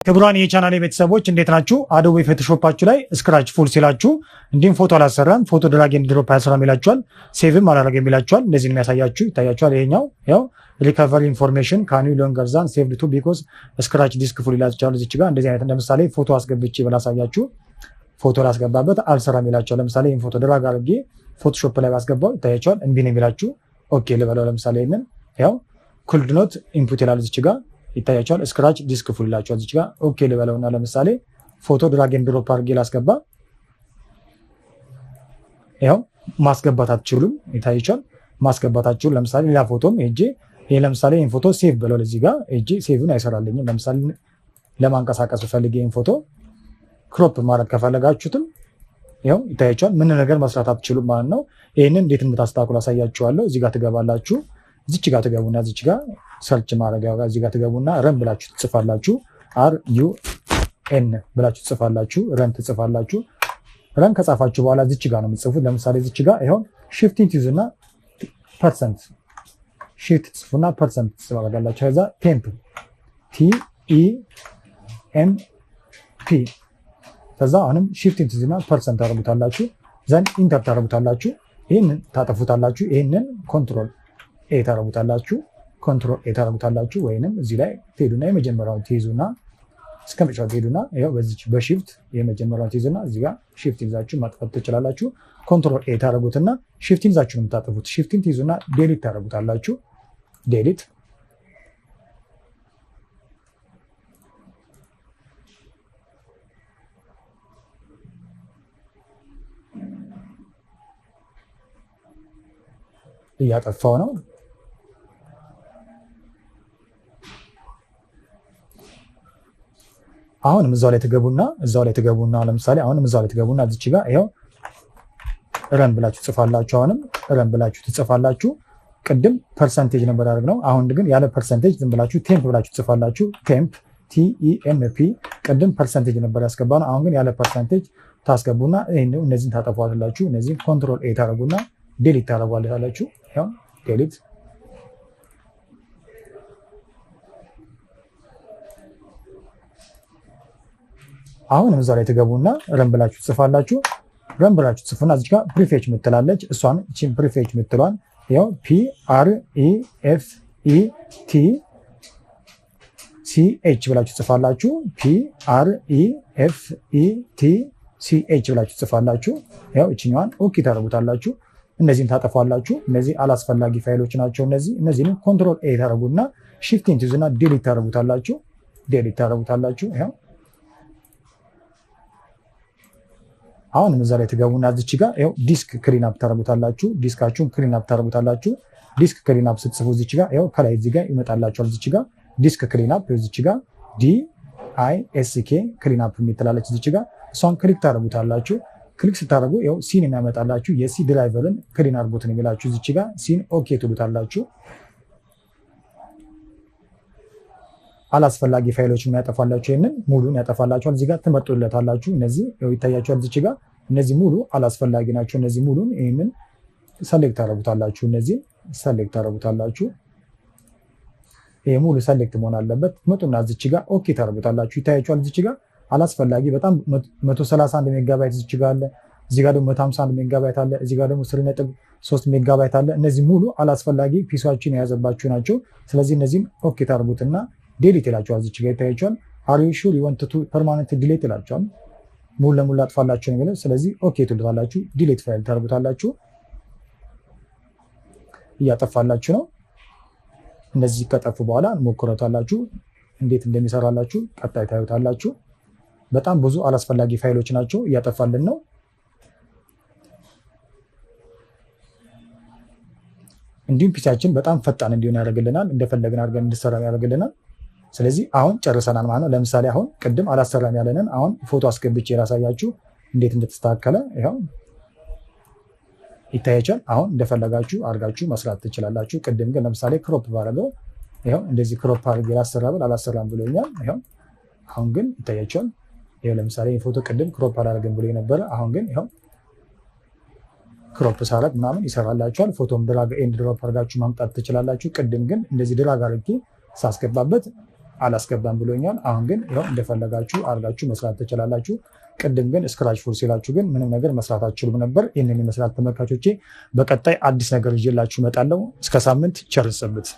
ክቡራን የቻናሌ ቤተሰቦች እንዴት ናችሁ? Adobe Photoshop ኣችሁ ላይ scratch full ሲላችሁ እንዲሁም ፎቶ አላሰራም፣ ፎቶ drag and drop አያሰራም ይላችኋል። Save ም አላረገም ይላችኋል። እንደዚህ የሚያሳያችሁ ይታያችኋል። ይሄኛው ያው recovery information can no longer than saved to because scratch disk full ይላችኋል። እዚች ጋር እንደዚህ አይነት ለምሳሌ ፎቶ አስገብቼ ብላሳያችሁ ፎቶ ላስገባበት አልሰራም ይላችኋል። ለምሳሌ ይህን ፎቶ drag አድርጌ Photoshop ላይ ባስገባው ይታያችኋል። እምቢ ነው የሚላችሁ። Okay ልበለው። ለምሳሌ ይህንን ያው could not input ይላል እዚች ጋር ይታያቸዋል። Scratch disk full ይላቸዋል። እዚች ጋር okay ልበለውና ለምሳሌ ፎቶ drag and drop አድርጌ ላስገባ፣ ያው ማስገባት አትችሉም። ይታያቸዋል። ማስገባት አትችሉም። ለምሳሌ ሌላ ፎቶም ሄጄ ይሄ ለምሳሌ ይሄን ፎቶ save ብለው እዚህ ጋር ሄጄ save ን አይሰራልኝም። ለምሳሌ ለማንቀሳቀስ ብፈልግ ይሄን ፎቶ crop ማድረግ ከፈለጋችሁትም ያው ይታያቸዋል። ምን ነገር መስራት አትችሉም ማለት ነው። ይሄንን እንዴት እንደምታስተካክሉ አሳያችኋለሁ። እዚህ ጋር ትገባላችሁ። እዚች ጋር ትገቡና እዚች ጋር search ማድረጊያ ጋር እዚህ ጋር ትገቡና run ብላችሁ ትጽፋላችሁ። RUN ብላችሁ ትጽፋላችሁ። Run ትጽፋላችሁ። Run ከጻፋችሁ በኋላ እዚች ጋር ነው የምትጽፉት። ለምሳሌ እዚች ጋር ይኸው shift ን ትይዙና percent shift ትጽፉና percent ትጽፋላችሁ። ከዛ temp TEMP ከዛ አሁንም shift ን ትይዙና percent ታደርጉታላችሁ። Then enter ታደርጉታላችሁ። ይህንን ታጠፉታላችሁ። ይህንን control A ታረጉታላችሁ። Control A ታረጉታላችሁ። ወይንም እዚህ ላይ ትሄዱና የመጀመሪያውን ትይዙና እስከ መጨረሻው ትሄዱና ይኸው በዚች በ shift የመጀመሪያውን ትይዙና እዚህ ጋር shift ይዛችሁ ማጥፋት ትችላላችሁ። Control A ታረጉትና shift ይዛችሁ ነው የምታጠፉት። Shift ን ትይዙና delete ታረጉታላችሁ። Delete እያጠፋው ነው። አሁንም እዛው ላይ ትገቡና እዛው ላይ ትገቡና ለምሳሌ አሁንም እዛው ላይ ትገቡና እዚች ጋር ይኸው run ብላችሁ ትጽፋላችሁ። አሁንም run ብላችሁ ትጽፋላችሁ። ቅድም percentage ነበር ያደረግነው። አሁን ግን ያለ percentage ዝም ብላችሁ temp ብላችሁ ትጽፋላችሁ። Temp TEMP። ቅድም percentage ነበር ያስገባነው። አሁን ግን ያለ percentage ታስገቡና እነዚህን ታጠፏላችሁ። እነዚህን control A ታደርጉና delete ታደርጓላችሁ። ይኸው delete አሁንም እዛው ላይ ትገቡና run ብላችሁ ትጽፋላችሁ። Run ብላችሁ ትጽፉና እዚህ ጋር prefetch ምትላለች እሷን እቺን prefetch ምትሏን ያው PREFETCH ብላችሁ ትጽፋላችሁ። PREFETCH ብላችሁ ትጽፋላችሁ። ያው እቺኛዋን okay ታደርጉታላችሁ። እነዚህን ታጠፋላችሁ። እነዚህ አላስፈላጊ ፋይሎች ናቸው። እነዚህንም control A ታደርጉና shift ን ትይዙና delete ታደርጉታላችሁ። Delete ታደርጉታላችሁ። ያው አሁንም እዛ ላይ ትገቡና እዚች ጋር ይኸው disk clean up ታደርጉታላችሁ። Disk ኣችሁን clean up ታደርጉታላችሁ። Disk clean up ስትጽፉ እዚች ጋር ይኸው ከላይ እዚህ ጋር ይመጣላችኋል። እዚች ጋር disk clean up እዚች ጋር DISK clean up የምትላለች እዚች ጋር እሷን click ታደርጉታላችሁ። Click ስታደርጉ ይኸው C ን የሚያመጣላችሁ የ C driver ን clean አድርጉት ነው የሚላችሁ። እዚች ጋር C ን okay ትሉታላችሁ። አላስፈላጊ ፋይሎችን ያጠፋላችሁ። ይሄንን ሙሉን ያጠፋላችኋል። እዚህ ጋር ትመርጡለታላችሁ። እነዚህ ይታያችኋል። እዚህ ጋር እነዚህ ሙሉ አላስፈላጊ ናቸው። እነዚህ ሙሉን ይሄንን select ታደርጉታላችሁ። እነዚህን select ታደርጉታላችሁ። ይሄ ሙሉ select መሆን አለበት። ትመጡና እዚህ ጋር okay ታደርጉታላችሁ። ይታያችኋል። እዚህ ጋር አላስፈላጊ በጣም 131 ሜጋባይት እዚህ ጋር አለ። እዚህ ጋር ደግሞ 151 ሜጋባይት አለ። እዚህ ጋር ደግሞ 3.3 ሜጋባይት አለ። እነዚህ ሙሉ አላስፈላጊ PC ያችን የያዘባችሁ ናቸው። ስለዚህ እነዚህን okay ታደርጉትና delete ይላችኋል። እዚህ ጋር ይታያችኋል። Are you sure you want to permanent delete ይላችኋል። ሙሉ ለሙሉ አጥፋላችሁ ነው የሚለው። ስለዚህ okay ትሉታላችሁ። Delete file ታደርጉታላችሁ። እያጠፋላችሁ ነው። እነዚህ ከጠፉ በኋላ ሞክሩታላችሁ። እንዴት እንደሚሰራላችሁ ቀጣይ ታዩታላችሁ። በጣም ብዙ አላስፈላጊ ፋይሎች ናቸው፣ እያጠፋልን ነው። እንዲሁም PC ያችን በጣም ፈጣን እንዲሆን ያደርግልናል። እንደፈለግን አድርገን እንድሰራ ያደርግልናል። ስለዚህ አሁን ጨርሰናል ማለት ነው። ለምሳሌ አሁን ቅድም አላሰራም ያለንን አሁን ፎቶ አስገብቼ ላሳያችሁ እንዴት እንደተስተካከለ ይኸው ይታያችኋል። አሁን እንደፈለጋችሁ አድርጋችሁ መስራት ትችላላችሁ። ቅድም ግን ለምሳሌ crop ባደረገው ይኸው እንደዚህ crop አድርጌ ላሰራ ብል አላሰራም ብሎኛል። ይኸው አሁን ግን ይታያችኋል። ይኸው ለምሳሌ ፎቶ ቅድም crop አላደርግም ብሎ የነበረ አሁን ግን ይኸው crop ሳረግ ምናምን ይሰራላችኋል። ፎቶም drag and drop አድርጋችሁ ማምጣት ትችላላችሁ። ቅድም ግን እንደዚህ drag አድርጌ ሳስገባበት አላስገባም ብሎኛል። አሁን ግን ይኸው እንደፈለጋችሁ አድርጋችሁ መስራት ትችላላችሁ። ቅድም ግን scratch full ሲላችሁ ግን ምንም ነገር መስራት አትችሉም ነበር። ይህንን ይመስላል ተመልካቾቼ። በቀጣይ አዲስ ነገር ይዤላችሁ እመጣለሁ። እስከ ሳምንት ቸር ሰንብት።